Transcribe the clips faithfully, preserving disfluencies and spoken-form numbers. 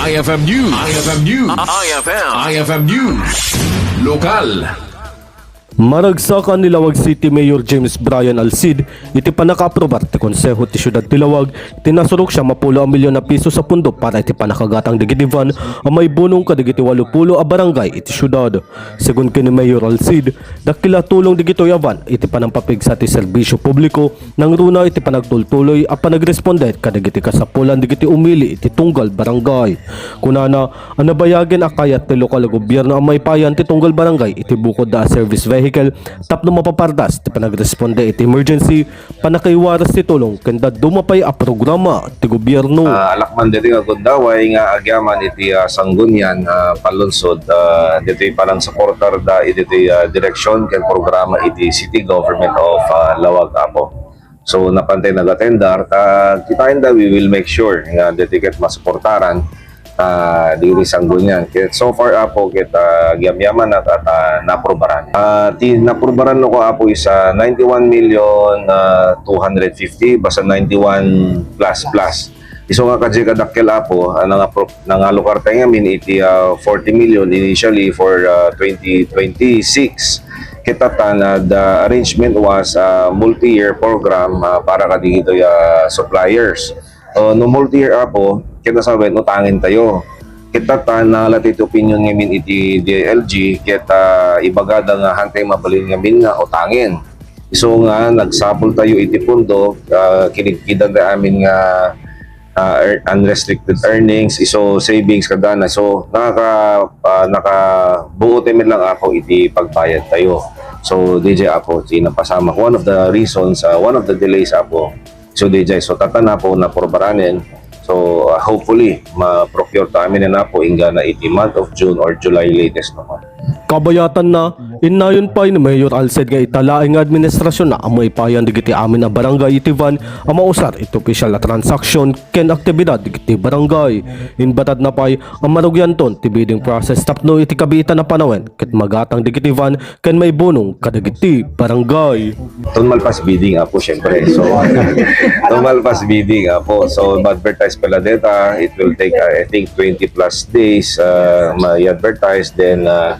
I F M News. I F M News. I F M. I F M News. Lokal. Maragsakan ni Laoag City Mayor James Brian Alcid iti pannakaaprobar ti Konseho ti Siudad ti Laoag ti nasurok siam a pulo a milyon a pisos a pundo para iti pannakagatang dagiti van a maibunong kadagiti walo pulo a barangay iti siudad. Segun ken ni Mayor Alcid, dakkel a tulong dagitoy a van iti pannangpapigsa ti serbisyo publiko nangruna iti panagtultuloy a panagresponde kadagiti kasapulan dagiti umili iti tunggal barangay. Kunana, a nabayagen a kayat ti lokal a gobierno a maipayan ti tunggal barangay iti bukodda a service vehicle tapno mapapardas ti panagresponde iti emergency, pannakaiwaras ti tulong ken dadduma pay a programa ti gobierno. Ah, alakman ditoy nga gundaway nga agyaman iti, ah, Sangguniang, ah, Panlungsod, ah, ditoy panangsuportar da iti, ah, direksyon ken programa iti City Government of, ah, Laoag, Apo. So, napantay nagatendar, ta kitaen da, we will make sure nga ditoy ket masuportaran, ah, diri Sangguniang. Ket so far, Apo, ket, ah, agyamyaman na, at, ah, naaprubaran. Ah, ti naaprubaran no ko, Apo, is, ah, ninety-one million, ah, two hundred fifty, basta ninety-one plus plus. Isu nga kadi kadakkel, Apo, ah, nangapro-, nangalukar tayo ngamin iti, ah, forty million initially for, ah, twenty twenty-six. Ket ta na, the arrangement was, ah, multi-year program, ah, para kadagitoy, ah, suppliers. Uh, no multi-year, Apo, ket nasawen, utangen tayo. Ket ta, nangala ti opinion ngamin iti D I L G, ket, ah, ibagada nga hantay mabalin ngamin nga utangen. Isu nga nagsapul tayo iti pondo, ah, kinikkidan tayo amin nga, ah, ear-, unrestricted earnings, isu savings kadana. So, nakaka-, ah, nakabuo tayo met lang, Apo, iti pagbayad tayo. So, D J, Apo, ti napasamak. One of the reasons, ah, one of the delays, Apo, So, D J, so, ta na, Apo, naaprubaran. So, uh, hopefully, ma-procure ta amin na, Apo, inggana iti month of June or July latest, no? Kabayatanna, innayon pay ni Mayor Alcid nga ita laeng nga administrasyonna a maipayan dagiti amin a barangay iti van a mausar iti opisyal a transaksyon ken aktibidad dagiti barangay. Imbatadna pay a marugianton ti bidding process tapno iti kabiitan a panawen ket magatang dagiti van ken maibunong kadagiti barangay. Ton malpas bidding, Apo, syempre. So, ton malpas bidding, Apo. So, ma-advertise pala deta, it will take, uh, I think, twenty plus days, uh, ma-advertise, then, uh,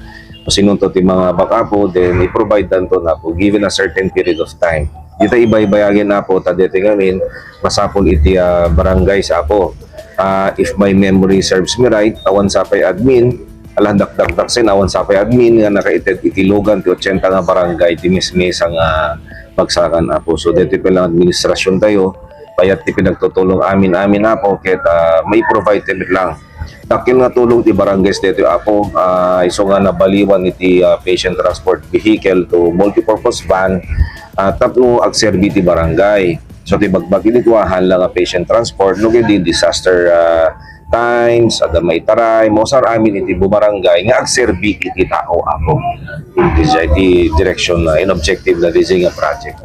sinunto ti mga bak, Apo, then i-provide danto na, Apo, given a certain period of time. Dita ibaybayagen, Apo, ta deti ngamin, masapul iti, uh, barangay sa, Apo. Ah, if my memory serves me right, awan sapay admin, ala, dakdakdaksen, awan sapay admin nga nakaited iti lugan ti ochenta nga barangay ti mismesa nga bagsakan, Apo. So, deti pay lang administrasyon tayo, payat ti pinagtutulong amin-amin, Apo, ket, ah, mai-provide ti met lang. Dakkel nga tulong ti barangays deti, Apo, ah, isu nga nabaliwan iti, ah, patient transport vehicle to multipurpose van, ah, tapno agserbi ti barangay. So, ti bagbagi ti kuahan lang nga patient transport, no, ket di disaster, ah, times, adda maitaray, mausar amin iti bumarangay nga agserbi iti tao, Apo. Iti, iti direksyon na, in objective na, D J, nga project.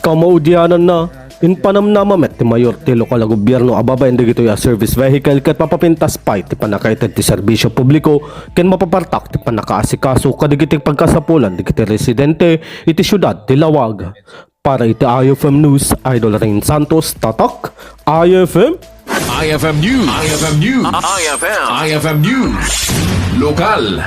Kamaudiananna, impanamnama met ti mayor ti lokal a gobierno a babaen dagitoy a service vehicle ket mapapintas pay ti pannakaited ti serbisyo publiko ken mapapartak ti pannakaasikaso kadagiti pagkasapulan dagiti residente iti siudad ti Laoag. Para iti I F M News, Idol Rain Santos, Tatak, I F M. I F M News. I F M News. I F M. I F M News. Lokal.